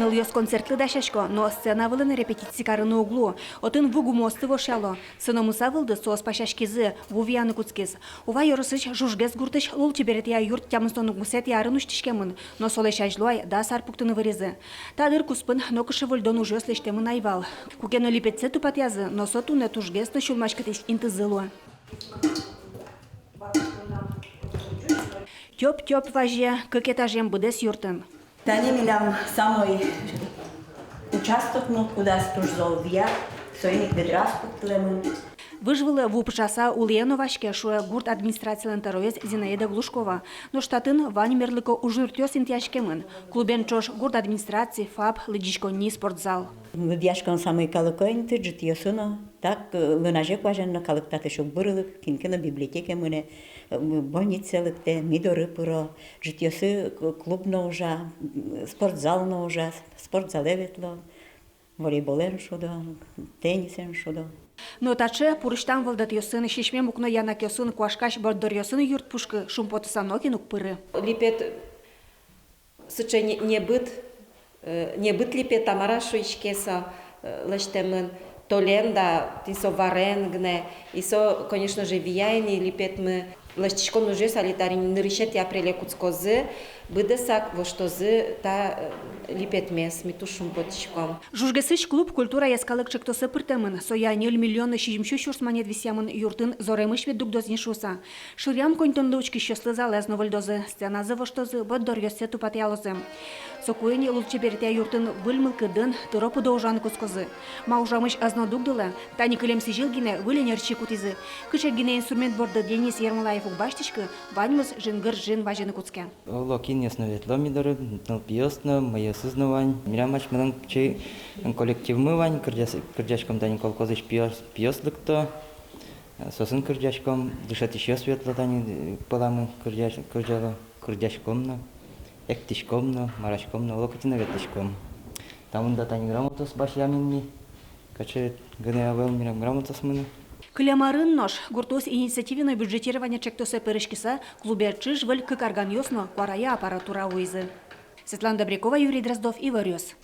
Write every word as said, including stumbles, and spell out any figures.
Нылъёс концертлы дасясько, но сцена вылын репетици карыны уг лу. Отын ву гумыосты вошъяло. Сыномыса вылды соос пасяськизы, ву вияны кутскиз. Ува ёросысь Жужгес гуртысь лулчеберетъя юрт тямыстон укмысэтӥ арын усьтӥськемын, но солэсь азьло ай дас ар пуктыны выризы. Та дыр куспын нокыӵе выльдон ужъёс лэсьтэмын ӧй вал. Куке но липетсэ тупатъязы, но со туннэ тужгес но сюлмаськытӥсь интызы луэ. Тёп-тёп вазе кык этажъем быдэс юртын. Тани милям самой участокмы, кудаз туж зол вия, соин ик ведраос пуктылэмын. Выж вылэ ву пыӵаса улӥе но ваське, шуэ гурт администрациялэн тӧроез Зинаида Глушкова. Нош татын вань мерлыко ужъюртъёс интыяськемын. Клубен ӵош гурт администраци, ФАП, лыдӟиськонни, спортзал. Лыдъяськон самой калыко инты, ӝытъёсы но. Так, э, лыназе куазен но калык татысь уг бырылы, кин ке но библиотекае мынэ, э, больницае лыктэ, ми доры пыро, ӝытъёсы к-, клуб но ужа, м, спортзал но ужа, спортзалэ ветло, волейболэн шудо, теннисен шудо. Но таӵе пурысьтам вӧлдэтъёсын, сисьмем укно янакъёсын, куашкась борддоръёсын юрт пушкы шумпотыса нокин уг пыры. Липет сыӵе не-, небыт, э, небыт липет, а мар-а шуиське со, э, лэсьтэмын, толен да, тӥни со варен гинэ. И со, конечно же, вия ини липетмы. Лэсьтӥськон ужъёс али та ини нырысетӥ апреле кутскозы, быдэсак воштозы та, э, липетмес, ми туж шумпотӥськом. Жужгесысь клуб «Культура» йӧскалык ӵектосэ пыртэмын, соя ньыль миллион но сизьымсю сюрс манет висъямын юртын зоремысь вить дугдоз ни шуыса. Шыръям коньдонлы учкисьёслы залэз но выльдозы, сценазэ воштозы, борддоръёссэ тупатъялозы. Соку ини лулчеберетъя юртын выль мылкыдын, тыро-пыдо ужаны кутскозы. Ма ужамысь ӧз но дугдылэ, тани кылем сӥзьыл гинэ выль ӧнерчи кутӥзы. Кыӵе гинэ инструмент борды Денис Ермолаев уг басьтӥськы, ваньмыз жингыр-жин вазьыны кутске. Оло кинъёс но ветло ми доры, нылпиос но, мӧйыосыз но вань. Милям асьмелэн кыӵе коллективмы вань, кырӟас-, кырӟаськом тани колхозысь, пиос, пиос лыкто. Соосын кырӟаськом, дышетӥсьёс ветло тани, э, пӧламы кырӟа-, кырӟало, кырӟаськом но, эктӥськом но, мараськом но, оло кытӥ но ветлӥськом. Та мында тани грамотаос басьямын ми, кыӵе гинэ ӧвӧл милям грамотаосмы но. Кылем арын нош гуртоос инициативное бюджетирование ӵектосэ пыриськыса клубе ӵыж-выль кык арганъёс но куарае аппаратура вуизы. Светлана Добрякова, Юрий Дроздов, «Иворъёс».